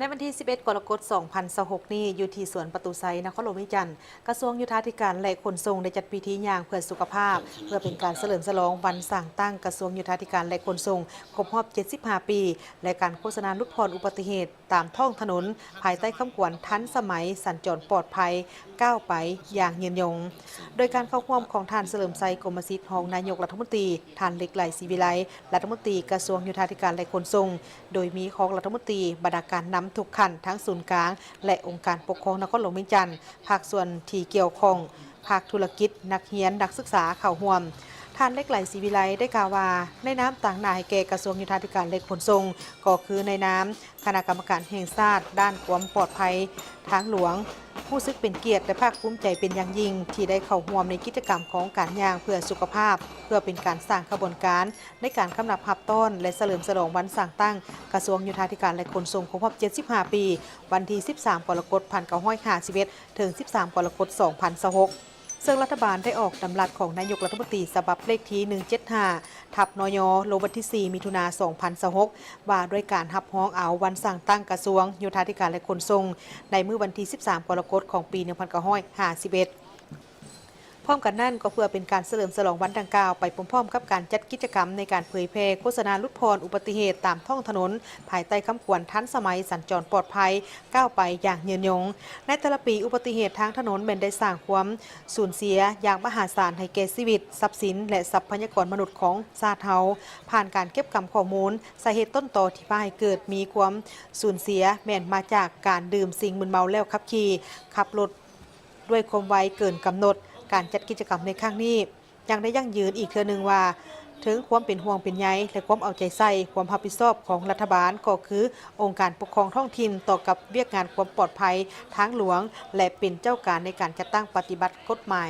ໃນວັນທີສິບເອັດ ກໍລະກົດ ສອງພັນຊາວຫົກນີ້ ຢູ່ທີ່ສວນປະຕູໄຊ ນະຄອນຫຼວງວຽງຈັນ, ກະຊວງໂຍທາທິການ ແລະ ຂົນສົ່ງ ໄດ້ຈັດພິທີຍ່າງເພື່ອສຸຂະພາບ ເພື່ອເປັນການສະເຫຼີມສະຫຼອງວັນສ້າງຕັ້ງກະຊວງໂຍທາທິການ ແລະ ຂົນສົ່ງ ຄົບຮອບ ເຈັດສິບຫ້າ ປີ ແລະ ການໂຄສະນາຫຼຸດຜ່ອນອຸບັດຕິເຫດຕາມທ້ອງຖະໜົນ ພາຍໃຕ້ຄຳຂວັນ ທັນສະໄໝ, ສັນຈອນປອດໄພ, ກ້າວໄປຢ່າງຍືນຍົງ. ໂດຍການເຂົ້າຮ່ວມຂອງທ່ານ ສະເຫຼີມໄຊ ກົມມະສິດ ຮອງນາຍົກລັດຖະມົນຕີ, ທ່ານ ເຫຼັກໄຫຼ ສີວິໄລ ລັດຖະມົນຕີກະຊວງໂຍທາທິການ ແລະ ຂົນສົ່ງ, ໂດຍມີຮອງລັດຖະມົນຕີ, ບັນດາການນຳທຸກຂັ້ນ ທັງສູນກາງ ແລະ ອົງການປົກຄອງນະຄອນຫຼວງວຽງຈັນ, ພາກສ່ວນທີ່ກ່ຽວຂ້ອງ, ພາກທຸລະກິດ, ນັກຮຽນ, ນັກສຶກສາເຂົ້າຮ່ວມ. ທ່ານ ເຫຼັກໄຫຼ ສີວິໄລ ໄດ້ກ່າວວ່າ, ໃນນາມຕາງໜ້າໃຫ້ແກ່ກະຊວງໂຍທາທິການ ແລະ ຂົນສົ່ງ, ກໍຄືໃນນາມຄະນະກຳມະການແຫ່ງຊາດດ້ານຄວາມປອດໄພທາງຫຼວງ, ຮູ້ສຶກເປັນກຽດ ແລະ ພາກພູມໃຈເປັນຢ່າງຍິ່ງ ທີ່ໄດ້ເຂົ້າຮ່ວມໃນກິດຈະກຳຂອງການຍ່າງເພື່ອສຸຂະພາບ, ເພື່ອເປັນການສ້າງຂະບວນການໃນການຕ້ອນຮັບ ແລະ ສະເຫຼີມສະຫຼອງວັນສ້າງຕັ້ງກະຊວງໂຍທາທິການ ແລະ ຂົນສົ່ງ ຄົບຮອບ ເຈັດສິບຫ້າ ປີ, ວັນທີສິບສາມ ກໍລະກົດ ພັນເກົ້າຮ້ອຍຫ້າສິບເອັດ ເຖິງ ສິບສາມ ກໍລະກົດ ສອງພັນຊາວຫົກ ເຊິ່ງລັດຖະບານໄດ້ອອກດຳລັດຂອງນາຍົກລັດຖະມົນຕີ ສະບັບເລກທີ ໜຶ່ງເຈັດຫ້າ ທັບ ນຍ ລົງວັນທີສີ່ ມິຖຸນາ ສອງພັນຊາວຫົກ ວ່າດ້ວຍການຮັບຮອງເອົາວັນສ້າງຕັ້ງກະຊວງໂຍທາທິການ ແລະ ຂົນສົ່ງ ໃນມື້ວັນທີສິບສາມ ກໍລະກົດ ຂອງປີ ໜຶ່ງພັນເກົ້າຮ້ອຍຫ້າສິບເອັດ. ພ້ອມກັນນັ້ນ, ກໍເພື່ອເປັນການສະເຫຼີມສະຫຼອງວັນດັ່ງກ່າວ ໄປພ້ອມໆກັບການຈັດກິດຈະກຳໃນການເຜີຍແຜ່ໂຄສະນາຫຼຸດຜ່ອນອຸບັດຕິເຫດຕາມທ້ອງຖະໜົນ ພາຍໃຕ້ຄຳຂວັນ ທັນສະໄໝ, ສັນຈອນປອດໄພ, ກ້າວໄປຢ່າງຍືນຍົງ. ໃນແຕ່ລະປີ, ອຸບັດຕິເຫດທາງຖະໜົນແມ່ນໄດ້ສ້າງຄວາມສູນເສຍຢ່າງມະຫາສານໃຫ້ແກ່ຊີວິດ, ຊັບສິນ ແລະ ຊັບພະຍາກອນມະນຸດຂອງຊາດເຮົາ. ຜ່ານການເກັບກຳຂໍ້ມູນ, ສາເຫດຕົ້ນຕໍທີ່ພາໃຫ້ເກີດມີຄວາມສູນເສຍ ແມ່ນມາຈາກການດື່ມສິ່ງມຶນເມົາແລ້ວຂັບຂີ່, ຂັບລົດ ດ້ວຍຄວາມໄວເກີນກຳນົດ. ການຈັດກິດຈະກຳໃນຄັ້ງນີ້ ຍັງໄດ້ຢັ້ງຢືນອີກເທື່ອໜຶ່ງວ່າ ເຖິງຄວາມເປັນຫ່ວງເປັນໃຍ ແລະ ຄວາມເອົາໃຈໃສ່, ຄວາມຮັບຜິດຊອບຂອງລັດຖະບານ ກໍຄືອົງການປົກຄອງທ້ອງຖິ່ນຕໍ່ກັບວຽກງານຄວາມປອດໄພທາງຫຼວງ ແລະ ເປັນເຈົ້າການໃນການຈັດຕັ້ງປະຕິບັດກົດໝາຍ.